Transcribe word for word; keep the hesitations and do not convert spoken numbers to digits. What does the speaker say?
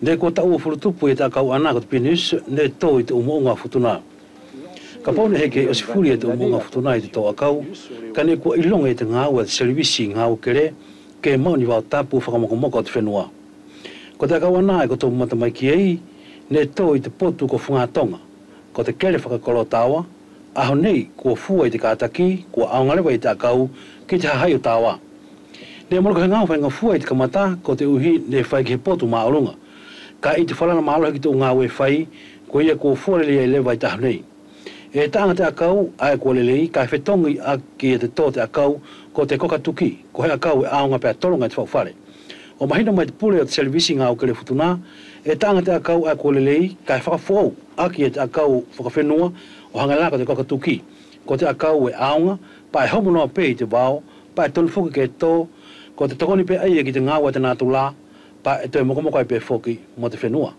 Neʻe kua taʻu uafulu tupu ia te ʻakau ʻana ko te Pinus neʻe to ʻi te ʻu moʻuga ʻo Futuna. Kapau neʻe heʻeki ʻosi fuli ia te ʻu moʻuga ʻo Futuna ʻi te to ʻakau, kaʻe neʻe kua ʻiloga ia te gaue ʻa te selevisi gaue kele ke maʻu ni vao tapu fakamokomoko ʻo te fenua. Ko te ʻakau ʻana ʻae ko tou mamata mai ki ai, neʻe to ʻi te potu ko Fugatoga, ko te kele fakakolo taoa. ʻAho nei kua fua ʻi te kataki, kua ʻaoga leva ia te ʻakau ki te hahaʻi ʻo taoa. Neʻe mole ko he gaue faigafua ʻi te kamata, koteʻuhi neʻe fai ki he potu maʻoluga. Kaʻe ʻi te falala malohi ki te ʻu gaue ʻe fai, koia kua fua lelei ai leva ʻi te ʻaho nei. ʻE taʻaga te ʻakau ʻae kua lelei kaʻe fetogi ʻaki ia te to te ʻakau ko te koka tuki, ko he ʻakau ʻe ʻaoga pea tologa ʻi te faʻu fale. ʻO mahino mai te pule ʻo te selevisi gaue kele Futuna, ʻe taʻaga te ʻakau ʻae kua lelei kaʻe fakafoʻou ʻaki ia te ʻakau fakafenua, ʻo hage la ko te koka tuki, ko te ʻakau ʻe ʻaoga, pea ʻe homo noa pe ʻi te vao, pea ʻe tonu foki ke to, ko te tokoni pe ʻaia ki te gaue ʻa te natula, pea ʻe toe mokomoko ai pe foki mo te fenua.